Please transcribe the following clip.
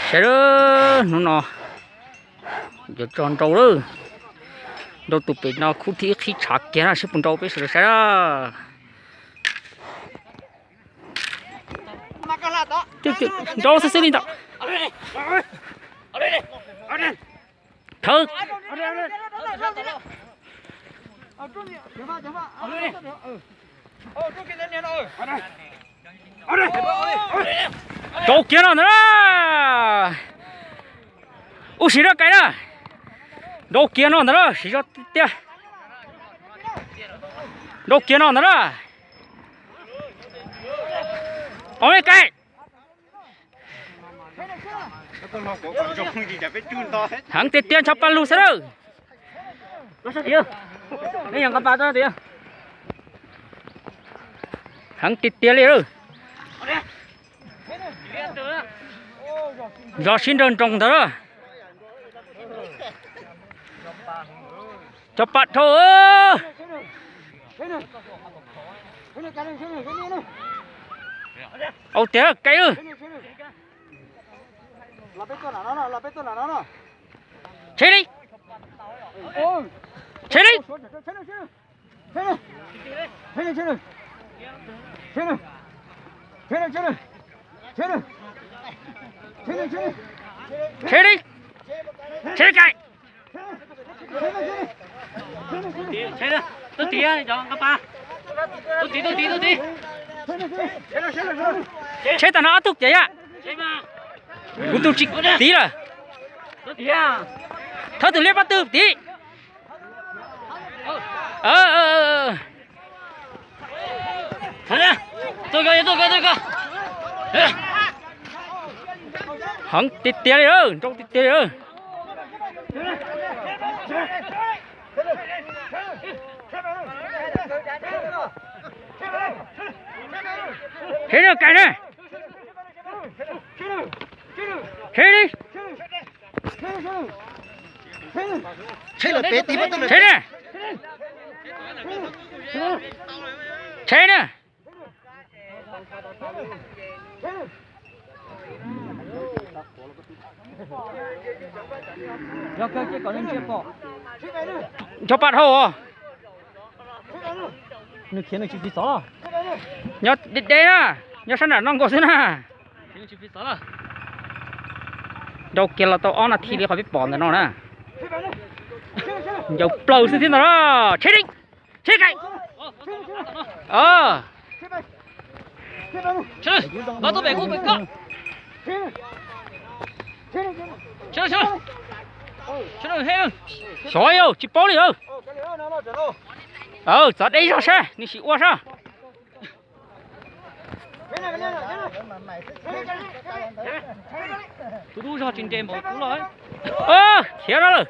Saib lawm, hnub no yuav tso nrau lawm. Nrau tus pem no khub thib ib qhib tshav kiag na, saib puas nrau peb sawv daws saib na. Nrau xwb xwb li ntawd. Thawb. Nrau kiag no ntag na. Ub, siv zog kais na. Nrau kiag no ntag na, siv zog tiag. Nrau kiag no ntag na. Ov, kais. Heev tiag tiag, ncho pa lug xwb lawm. Heev tiag tiag li lawm. Zos sib nrawg nroos ntawd lawm. Cov pam dhau. Au tiag, kais lawm. Tsheb li. Tsheb li. Tsheb li. Tsheb li kais. Tsheb tag no ob tug kev yam. Kuv tus tsis tiv lawm. Thawb tus liab pab twg tiv. Heev tiag tiag li, nrau tiag tiag li. Tsheb na, kais na. Tsheb li. Tsheb na. Tsheb na. Ncho pa dhau os. Nws khiav nws tsis tiv xov los? Nyob deb deb na, nyob sab nram no nkaus xwb na. Nrau kiag los tau ob nas this li qhov peb pom ntawm no na. Ncaws plaws xwb thiab ntag na. Tsheb li. Tsheb kais. Xyov yog tsis paub li. Txav deb zog saib nws sim ua saib. Tus tub zog tsis nres npaum kuv los. Khiav no lawm.